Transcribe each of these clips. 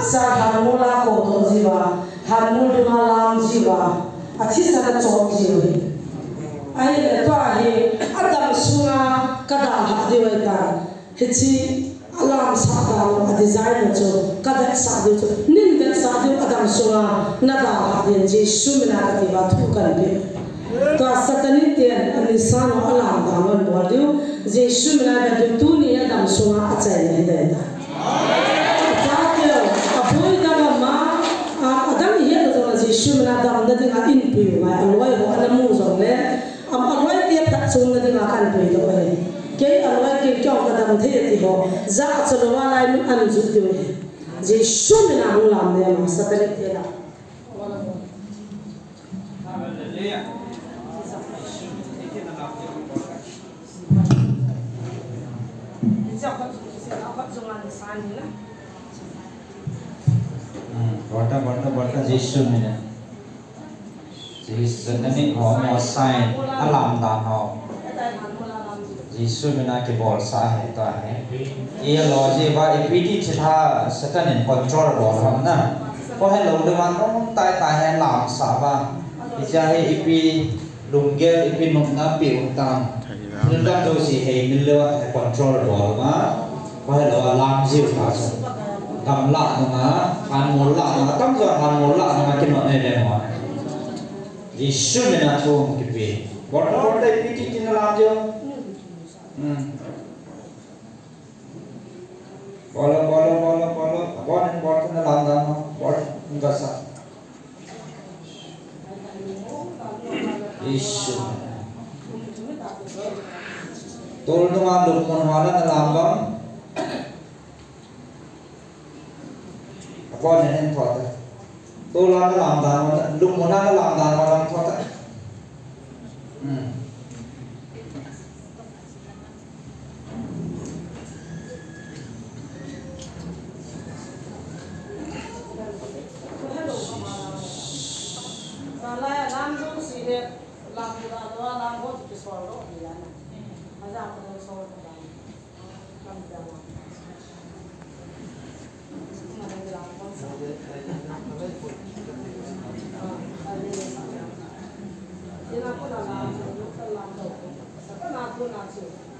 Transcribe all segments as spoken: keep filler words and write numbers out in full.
Sa lhanmol a kodoh jiuva, lhanmol dunga lam jiuva, athisan achop jiu hi. Ahile tua hi, adam sunga kadalhah diu ahitai. Hiche alamsah dan u, adesign u chu, kavetsah diu chu, nin vetsah diu adam sunga nadalhah ding Jesu mina kati uva thu kahin pe. Tua Satan in ten, anisan u alam dan u abol diu, Jesu mina vet diu, tuni adam sunga achaina hiding ahitai. Achateu, aboi dang ama, a, adam ihet jongle Jesu mina damna dinga eipui u ngai, aloi ho ana mu jongle, am, aloi te phatchomna dinga kahin puidoh ahi. Kei aloi kei kei kadam thei ati ho, jachat louva laimun ahin jot diu ahi. Jesu mina hung lam ne ama, Satan in ten a. Hmm, bolta, bolta, bolta, Jesu mina. Jesu mina ho mo sign, alam dan ho. Jesu mina kibolsah ahi tua hi. Ilo jiuva ipi ti thilha Satan in control bol ham na. Koi helou le van um tai tai hi lamsah uva. Hiche hi ipi lunggel ipi nopna pe u tam. Thil dang jouse hi min le va control bol uva. Koi helou a lam jiu ta chu. Gamla nunga, hanmol la nunga, tamjo hanmol la nunga kinot nei le mo. Jesu mina thu kipe. Bolta, bolta, ipi ti ti nalam jiu. Hmm. Bolta, bolta, bolta, bolta. Bolta, bolta, nalam dan u. Bolta, bolta sa. Jesu. Tol nunga lupmun ho la nalam bang. Abon nen thot a. Tol a nalam dan u, lupmun a nalam dan u lam thot a. Hmm.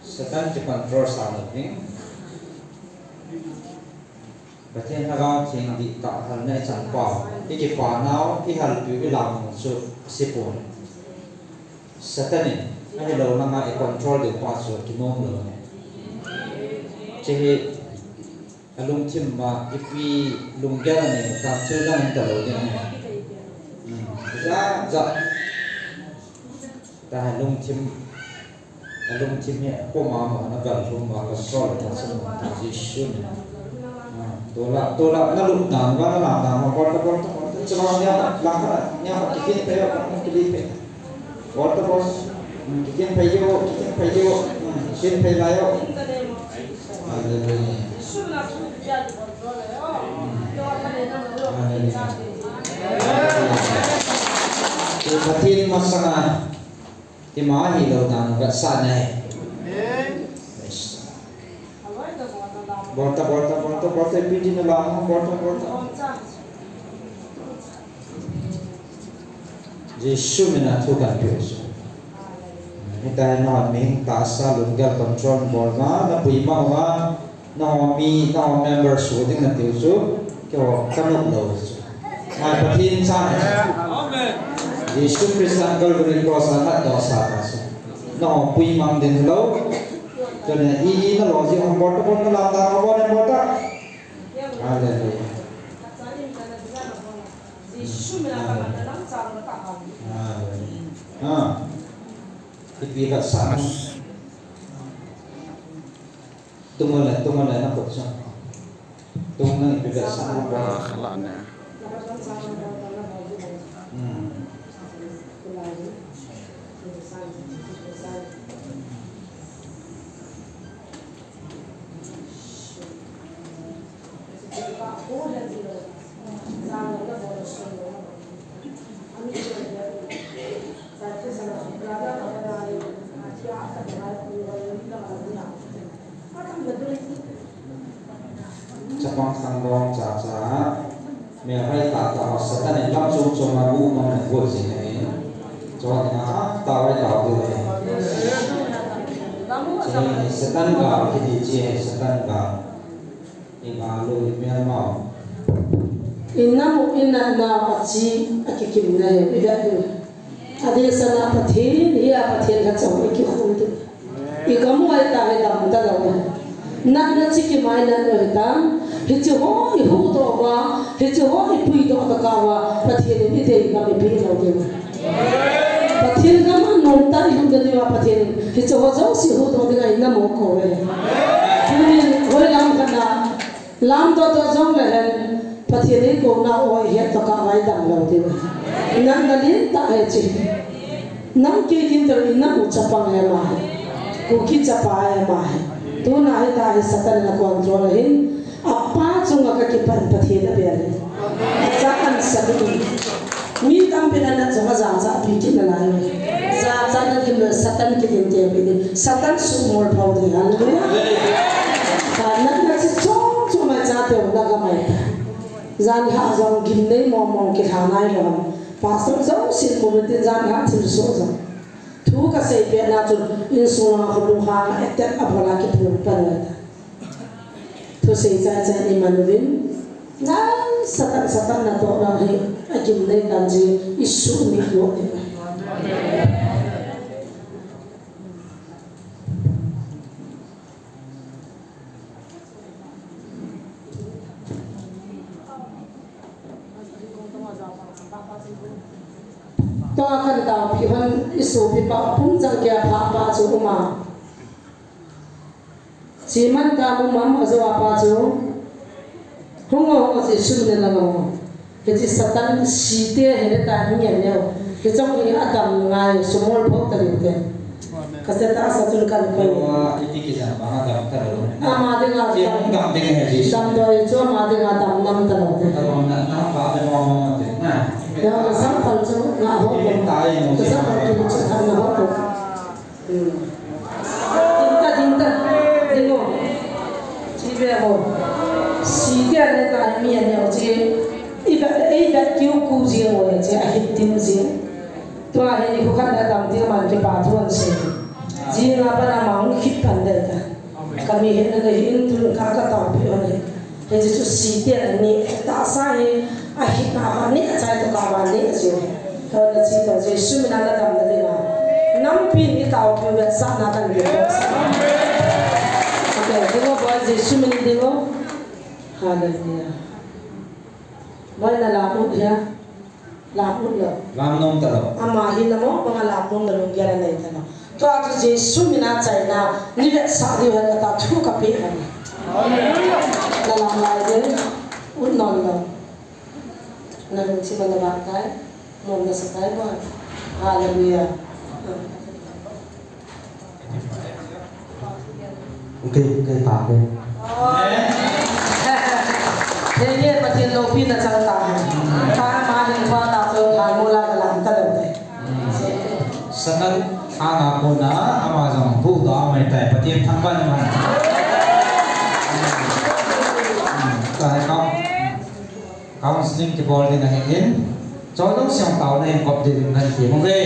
Satan chu control sa lou ding. Pathen Lhagao Theng dihtah halna ichan pau, ikipa nau, ihalpiu, ilam u chu asipon. Satan in, ahilou langa icontrol diu pa chu kinom lou ne. Hiche hi, alungthim ma, ipi lunggel anei tam, thil dang in talou ding ahi. Hmm. Ja, ja. Tua hi lungthim, alungthim hi, puma ma, na gal thum ma, control ma, sa ma, ta Jesu mina. Ah, tol a, tol a, nalup dan uva, nalam dan uva, bolta, bolta, bolta, chulou nia, lang khat, nia, kikin pei, kikin pei. Bolta, bolta. Hmm, kikin pei yo, kikin pei yo. Hmm, kikin pei la yo. Hallelujah. Hmm. Hallelujah. Pathen masanga ima hilou dan u vetsahna ahi. Praise the Lord. Bolta, bolta, bolta, bolta, ipi ti nalam, bolta, bolta. Jesu mina thu kahin pe u chu. Hitia hi nahon mihing tahsa lunggel control bol uva, napui mang uva, nahon mi, nahon member soh ding natiu chu, keiho kanop lou chu. Ngai Pathen chan ahi. Amen. Jesu Christa Calvary Cross a lhatdoh sa ta chu. Nahon pui mang ding lou. Chule i, i nalo jeh hung bol ta, bol nalam dan u, bol in bol ta. Hallelujah. Hallelujah. Ah. Ipi vetsah. Tung le, tung le, na khut sa. Tung na ipi vetsah. Ah, khala ne. Hmm. Chapang sang dong cha cha. Mel hai ta ta Satan in lam chom chom a bu mang na go jing ahi. Chua ding a ta vai ta bu ahi. Chi Satan gal kiti chi Satan gal. I gal u i mel mau. I nam u i natna u a chi a kikim na hi i vet u. Adeh sanga Pathen hi a Pathen khat chang i kikhum tu. I gam u ahi ta hi dam ta lou. Natna chi kimai natna hi ta. Hichi ho i huhdoh uva, hichi ho i puidoh tokah uva, Pathen in i thei gam i pe lou diu. Pathen gam a nomtah i lut na diuva Pathen in hichi ho jouse huhdoh dinga i nam u kou ve. Tunin hoilam khat na Lamdoh doh jong le hen, Pathen in kouna u i het tokah uva i dam lou diu. Natna lentah ahi chi. Nam kei kin tah in nam u chapang ahi ama hi. Kuki chapa ahi ama hi. Tuna hi ta hi Satan in a control ahin. Apa chunga ka kipah in Pathen a bel in. Acha an sa tu. Mi tampi in anat jong a jachat pi kit nalai. Jachat na dim le Satan kit in te pi ding. Satan sumol phau ding. Hallelujah. Ka natna chi chom chom a chate u na ga mai ta. Jan ha jong gimnei mong mong kilha nai lou. Pastor jong sin mo tin jan ha thil so jong. Thu ka seipeh na chun insung langa khonung hanga attack a bola kiphong pan ngai ta. Thusei chai chai i man uvin, na Satan, Satan natoh na hi a gimnei dan jeh in i sumit lou ding ahi. Tua kan taopi hon i sopipa pum chang kia pha pa chu uma. Chi man ta mu mam a jo a pa chu. Hung o, hung o, Jesu min a lang o. Hichi Satan site hi le ta hi ngen neo. Hichong hi a dam ngai sumol phot ta diu te. Ka se ta sa chun kan koi. Wa, iti ki sa ma dam ta lo. Ama dinga dam. Dam ding he Jesu. Damdoi chu ama dinga dam nam ta lo te. Dam nam na pa de mo mo te na. Ya ka sam pal chu nga ho. Ka sam pal chu nga ho. Ding ta, ding ta, ding o. Chi ve o. Site a le ta mi a neo chi. I vet, i vet kiu ku jing o le chi a hit tim jing. Tua hi ni khu khat na tam ti man kipa thu an sei. Jing a pa na ma hung hit pan de ta. Ka mi hin na hin tun ka ka taopi o le. Hiche chu site a ni tahsa hi a hit na va ni a chai to ka va ni a chu. Hona chi to Jesu min a na dam na dinga. Nampi ni taopi vetsahna kan ni. Okay, ding o boy Jesu min ding o. Hallelujah. Boy na la u ya. Lam ut lou. Lam nom ta lou. Ama hi na mo, banga lam nom na lung gel a nei ta lou. Tua chu Jesu min a chaina, ni vetsah diu hen kata thu ka pe hen. Na lam lai ding, ut nom lou. Na lung chi ma na bang tai, nom na sa tai mo. Hallelujah. Okay, okay, ta ke. Henge, Pathen loupina chang ta. Ta ma hin pa ta chu thai mo la ka lam ta lou te. Satan ana kona ama jong bu da mai tai Pathen thangvah in man. Ka hai ka. Counseling kibol ding ahin, chuleh siang taona in kop ding kan ti mo ve.